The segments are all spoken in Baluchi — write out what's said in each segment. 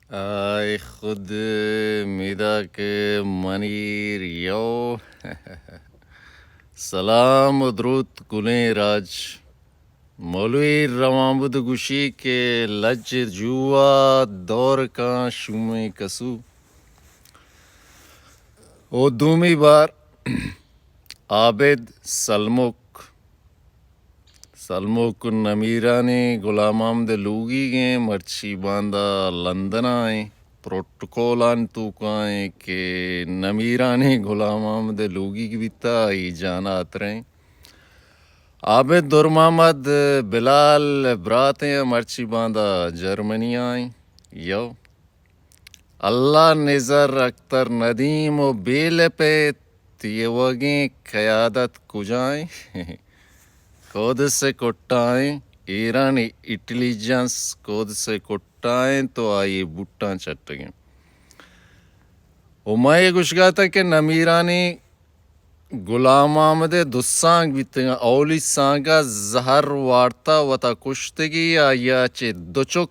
آئے خود میدا کہ منیر یو۔ سلام و دروت گلیں راج۔ مولوی روان بود گوشی کہ لج جوا دور کان شومیں کسو۔ او دومی بار عابد سلمک، سلمک نمیرانیں غلام محمد لوگیگیں، مرچی باندا لندن آئیں، پروٹوکولان توکائیں کہ نمیرانیں غلام محمد لوگیگ بیتا، ای جانا اتریں۔ عابد در محمد بلال براتیں، مرچی باندا جرمنی آئیں۔ یو اللہ نزر اختر ندیم و بیلپ ء تیوگیں قیادت کجائیں؟ قدس ء کٹائیں، ایرانی انٹیلیجنس قدس ء کٹائیں تو آئی بوٹاں چٹگیں۔ و ما اے گوشگا اتاں کہ نمیرانیں غلام محمد ء دو سانگ بیتگاں۔ اولی سانگ ء زہر وارتا وتا کشتگی، آئی ء چہ دو چک،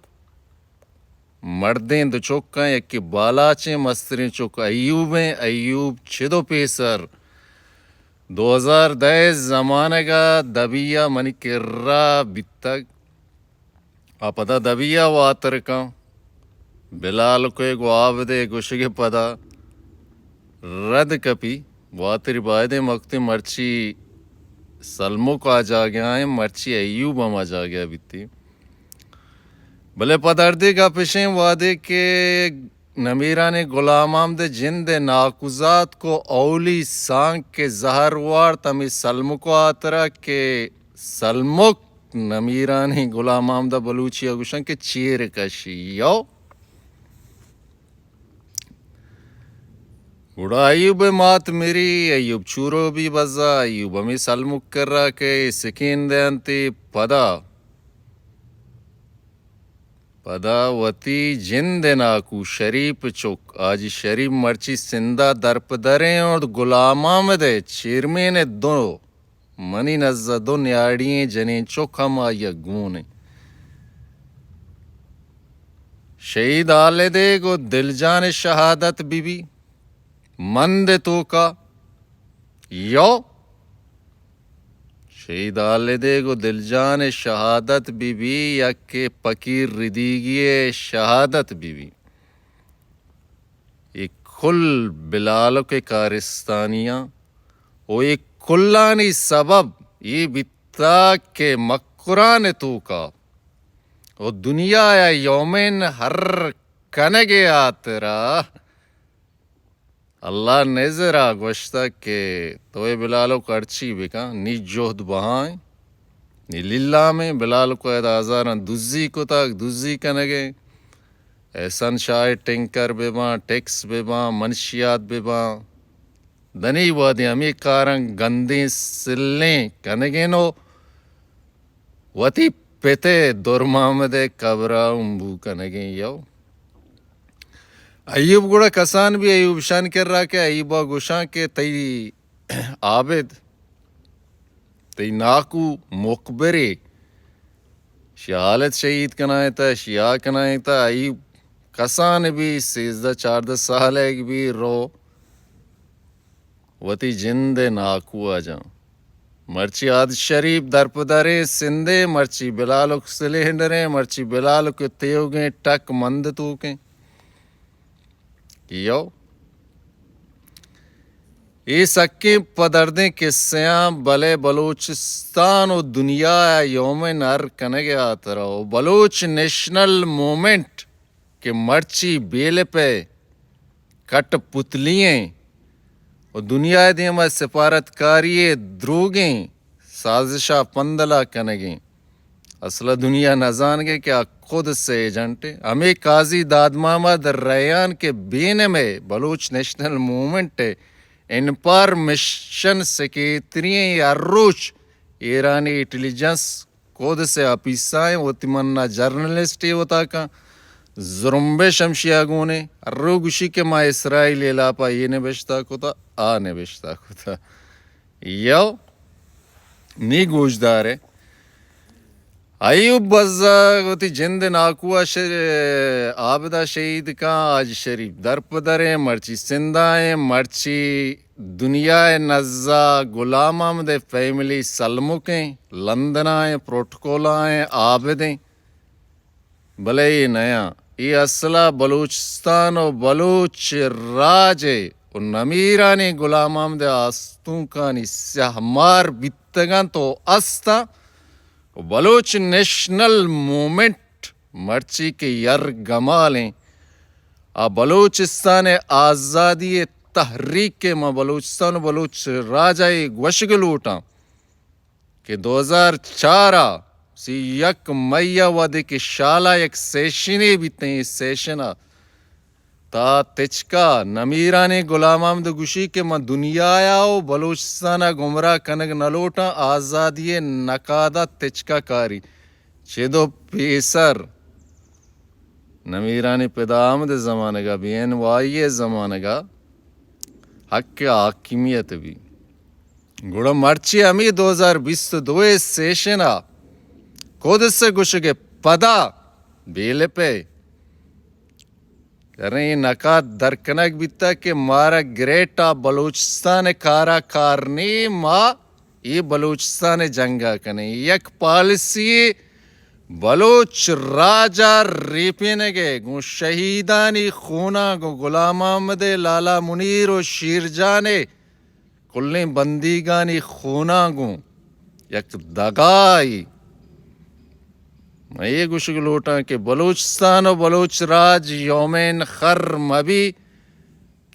مردیں دو چکاں، یکے بالاچیں، مستریں چک ایوبیں۔ ایوب چد و پیسر دو ہزار دہ ء زمانگ ء دبی ء منی کرا بیتگ۔ آ پدا دبی ء واتر کن۔ بلال کوئے گوں عابد ء گوشگ ء پدا رد کپی۔ واتری بایدیں وقتی مرچی سلمک آ جاگہ ء ایں، مرچی ایوب ہم آ جاگہ ء بیتی۔ بلے پدردی گپ اشیں، وہدے کہ نمیرانیں غلام محمد ء جند ء ناکوزات کو اولی سانگ کہ زہر وارت ہمے سلمک ء ہاترا کہ سلمک نمیرانیں غلام محمد ء بلوچی ء گوشن کہ چیر کشی یو۔ گڑا ایوب ء مات مری، ایوب چورو بی بزا، ایوب ہمے سلمک کرا کہ سکین دینتی پدا پدا وتی جند ء ناکو شریپ چک حاجی شریپ مرچی سندھ ء درپدریں اور غلام محمد ء چیئرمین ء دو منی نز ء دو نیاڑی ئیں جنین چک ہم آئی ء گون انت۔ شہید ہالد ء گوں دلجان ء شہادت بہ بی۔ مند ء توکا یو شہید ہالد ء گوں دلجان ء شہادت بہ بی، یکے پکیر ردیگی ء شہادت بہ بی۔ اے کل بلالک ء کارستانیاں و اے کلانی سبب اے بیتا کہ مکران ء توکا و دنیا ء یومین ہر کنگ ء ہاترا اللہ نزر ء گوشتگ کہ تو اے بلالک ہرچی بکن، نی جہد بہائیں، نی لیلامیں۔ بلالک ء ادا ہزاراں دزی کتگ، دزی کنگیں۔ احسن شاہ ٹینکر بہ باں، ٹیکس بہ باں، منشیات بہ باں، دنی وہدے ہمے کاراں گندیں سلیں کنگیں و وتی پت ء در محمد ء قبر ء امبو کنگیں یو۔ ایوب گڑا کسان بی ایوب شان کرا کہ ایوب ء گوشاں کہ تئی عابد، تئی ناکو مقبرے شی حالت شہید کنائیں تا، شی آ کنائیں تا، ایوب کسان بی سیزدہ چاردہ سال ایگ بی رو وتی جند ء ناکو ء جاں۔ مرچی آد شریف درپدریں سندھیں، مرچی بلالک سلینڈریں، مرچی بلالک تیوگیں ٹک مند توکیں۔ یو۔ اے سکیں پدردیں کسیاں، بلے بلوچستان و دنیا ء یومین ہر کنگ ء ہاترا و بلوچ نیشنل موومنٹ کہ مرچی بیلپ ء کٹ پتلی ایں و دنیا ء دیما سفارتکاری ء دروگیں سازشا پندلا کنگیں۔ اصلا دنیا نزانگے کہ آ خود سے ایجنٹ ایں۔ ہمے قاضی داد محمد ریان کہ بینم ء بلوچ نیشنل موومنٹ ء انفارمیشن سیکرٹری ایں، ہر روچ ایرانی انٹیلیجنس قدس ء آپیسا ایں، وتی منا جرنلسٹے وتاکاں زرمبش ہمشیا گون ایں۔ ہر رو گوشی کہ ما اسرائیل ہلاپا اے نبشتہ کتا، آ نبشتہ کتا۔ یو نی گوشدارے۔ ایوب بزگ وتی جند ءِ ناکو ءَ شر-، عابد ءَ شہید کاں، حاجی شریف در پہ دریں، مرچی سندھ ءَ ایں، مرچی دنیا ءِ نزا غلام محمد ءِ فیملی سلمک ایں، لندن ءَ ایں، پروٹوکول ءَ ایں، عابد ایں۔ بلے اے نیاں، اے اصل ءَ بلوچستان و بلوچ راج ءِ و نمیرانیں غلام محمد ءِ آستونکانی سیاہ مار بیتگ انت و است انت۔ و بلوچ نیشنل موومنٹ مرچی کہ یرگمال ایں، آ بلوچستان ءِ آزادی ءِ تحریک ءَ ماں بلوچستان و بلوچ راج ءَ اے گوشگ لوٹاں کہ دو ہزار چار ءَ سی یک مئی ءَ وھدے کہ شال ءَ یک سیشنے بیتیں، اے سیشن ءَ تا تچکا نمیرانیں غلام محمد گوشی کہ من دنیا ءَ و بلوچستان ءَ گمراہ کنگ نہ لوٹاں، آزادی ءِ نقاد ءَ تچکا کاری۔ چد و پیسر نمیرانیں پدا آمد ءِ زمانگ ءَ، بی این وائی ءِ زمانگ ءَ حق ءِ حاکمیت بی۔ گڑا مرچی ہمے دو ہزار بیست و دو ءِ سیشن ءَ قدس ءِ گوشگ ءِ پدا بیلپ ءِ شریں نکات در کنگ بیتگ کہ مارا گریٹر بلوچستان ءِ کار ءَ کار نی، ما اے بلوچستان ءِ جنگ ءَ کنیں۔ یک پالیسی بلوچ راج ءَ ریپینگ ءِ، گوں شہیدانی خوناں، گوں غلام محمد ءِ، لالا منیر و شیر جان ءِ کلیں بندیگانی خوناں گوں یک دگائے۔ من اے گوشگ لوٹاں کہ بلوچستان و بلوچ راج یومین خر مبی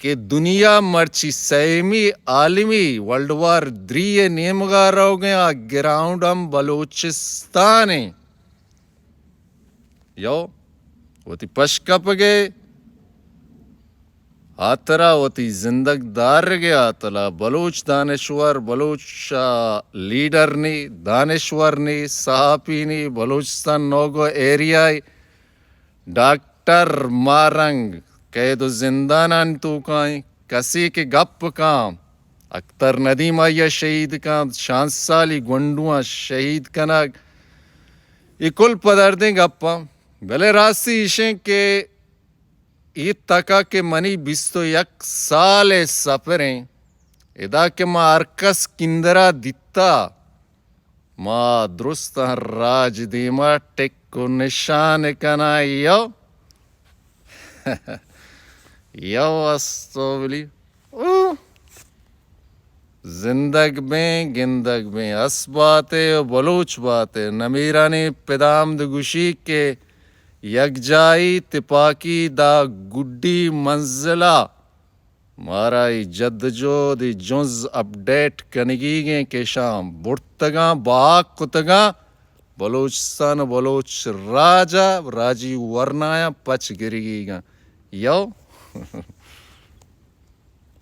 کہ دنیا مرچی سیمی عالمی ورلڈ وار تھری ءِ نیمگ ءَ روگ ءَ، آ گراؤنڈ ہم بلوچستان ایں۔ یو وتی پشکپگ ءِ ہاترا، وتی زندگ دارگ ءِ ہاترا بلوچ دانشور، بلوچ، آ، لیڈر نی، دانشور نی، صحافی نی، بلوچستان نوگو ایریا ءِ ڈاکٹر مارنگ قید و زندانانی توکا ایں۔ کسے کہ گپ کاں، اختر ندیم آئی ءَ شہید کاں، شانزدہ سالی گونڈواں شہید کنگ، اے کل پدردیں گپاں۔ بلے راستی ایشیں کہ اے تکا کہ منی بیست و یک سال ءِ سفر ایں، ادا کہ ما ہر کس کندرا دیتا، ما درستاں راج دیما ٹک و نشان کناں۔ یو یو استو بلی۔ او۔ زندگ بیں، گندگ بیں، اس باتے و بلوچ باتے، نمیرانیں پدامد گوشی کہ یکجائی تپاکی دا گڈی منزلہ۔ مارا اے جدوجہد، اے جنز اپڈیٹ کنگیگیں کہ اشاں برتگاں، بہا کتگاں، بلوچستان و بلوچ راج ءَ راجی ورنایاں پچ گرگیگاں۔ یو